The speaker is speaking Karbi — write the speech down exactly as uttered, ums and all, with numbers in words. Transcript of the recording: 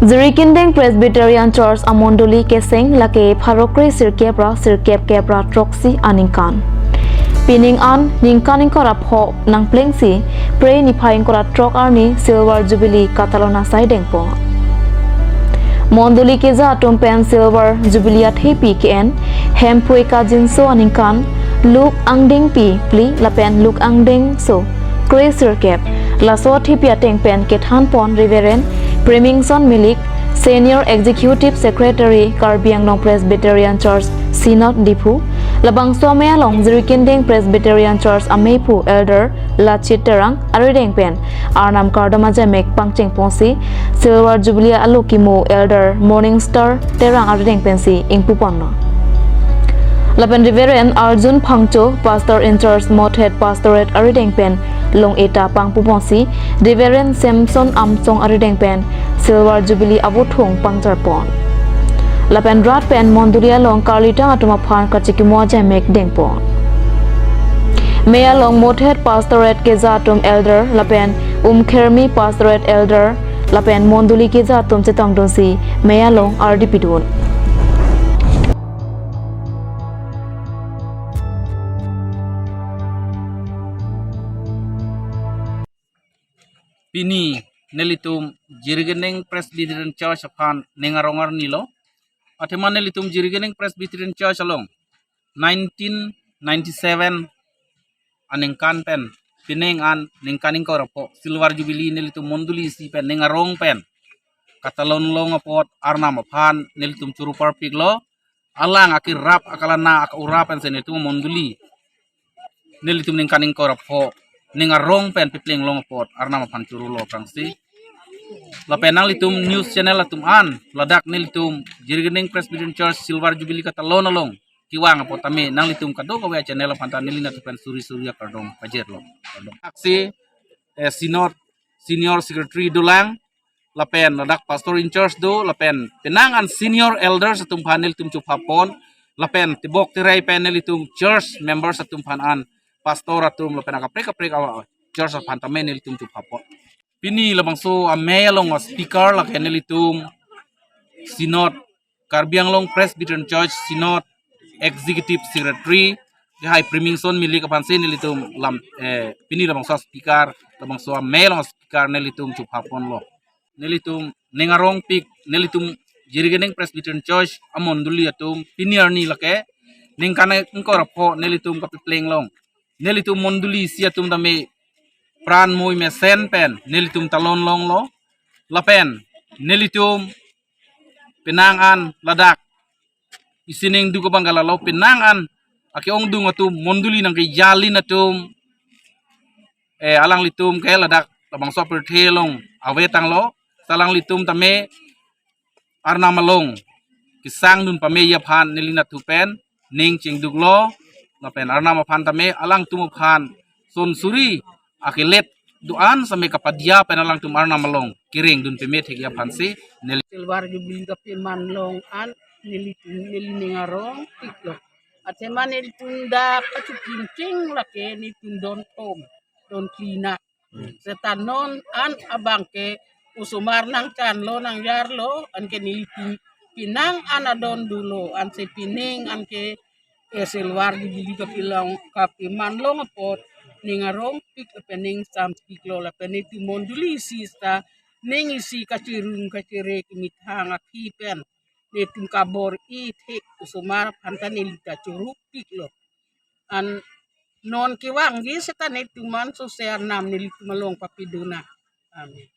Jirikindeng Presbyterian Church amondoli keseng lake pharo kre sirkep ra sirkep kep ra throksi aningkan. Pining an ningkan ingkoi ra pho nangplengsi Phre niphai ingkoi ra throk arni Silver Jubilee katalon asai dengpo. Mondoli keja atum pen Silver Jubilee athepi ke-en Hemphu Ekajinso aningkan Luke Angdengpi phli lapen Luke Angdengso kre sirkep. Laso athepi ateng pen kethanpon Reverend Premingson Milik, Senior Executive Secretary, Karbi Anglong Presbyterian Church Synod Diphu, labangso amei along Jirikindeng Presbyterian Church ameiphu Elder Lachit Terang arideng pen arnam kardom ajamek pangchengponsi Silver Jubilee alukimo Elder Morning Star Terang arideng pensi ingpuponlo. Lapen Reverend Arjun Phangcho, Pastor in Charge Mothead Pastorate arideng pen long-eta pangpuponsi Reverend Samson Amsong arideng pen Silver Jubilee avuthung pangjarpon. Lapen rat pen mondoli along karlitang atum aphan kachikimo ajamek dengpon. Mei along Mothead Pastorate keja atum Elder lapen Umkhermi Pastorate Elder lapen mondoli keja atum chetongdunsi mei along ardi pidun. Pini nelitum Jirikindeng Presbyterian Church aphan ning arong arni lo. Athema nelitum Jirikindeng Presbyterian Church along nineteen ninety-seven aningkan pen pining an ningkan ingkoi ra pho Silver Jubilee nelitum mondoli isi pen ning arong pen katalon long apot arnam aphan nelitum churu parpiklo. Alang akirap akalana aka-ura pensi nelitum mondoli nelitum ningkan ingkoi ra pho ning arong pen pipleng long apot arnam aphan churu lo aphrangsi. Lapen nanglitum news channel atum an ladak nelitum Jirikindeng Presbyterian Church Silver Jubilee katalon along kevang apot tame nanglitum kadokave channel aphan ta neli nangtum pen suri suri akardom pajirlo. Aksi, eh, Synod Senior Secretary dolang, lapen ladak Pastor in Charge do, lapen penang an senior elders atum aphan nelitum chupha pon, lapen tebok terai pen nelitum church members atum aphan an, pastor atum lapen akaprek kaprek awa church aphan tame nelitum chupha pon. Pini labangso amei along a speaker lake nelitum Synod, Karbi Anglong Presbyterian Church Synod Executive Secretary kehai Premingson Milik aphansi nelitum lam, eh, pini labangso speaker, labangso amei along speaker nelitum chupha ponlo. Nelitum ning arongpik, nelitum Jirikindeng Presbyterian Church amondoli atum pini arni lake ningkan ingkoi ra pho nelitum kapipleng long. Nelitum mondoli isi atum tame pran moi mesen pen nelitum talon longlo. Lapen nelitum penang an ladak isining duk abang kalalo, penang an ake-ongdung atum mondoli nangkejalin atum, eh, alanglitum ke ladak labangso apirthe along avetanglo. Alanglitum tame arnam along kesangdun pameji aphan neli nangtum pen ning chingduklo, lapen arnam aphan tame alangtum aphan son suri akelet do-an same kapadia pen alangtum arnam along kerengdun pame thekji aphansi neli Silver Jubilee kapiman long an nelitum neli ning arongpiklo. Athema nelitum dak kachukim ching lake nelitum don tom, don klina. Seta non an abang ke osomar nangchanlo nangjarlo, anke nelitum penang an adon dolo, ansi pining anke, eh, Silver Jubilee kapilong kapiman long apot ning arongpik lapen ning sampiklo, lapen nelitum mondoli isi ta ning isi kachirung kachire kemethang akhi pen nelitum kabor-i thek osomar aphan ta neli ta churupiklo. An non kevangji seta nelitum an sose arnam nelitum along papidun nang. Amen.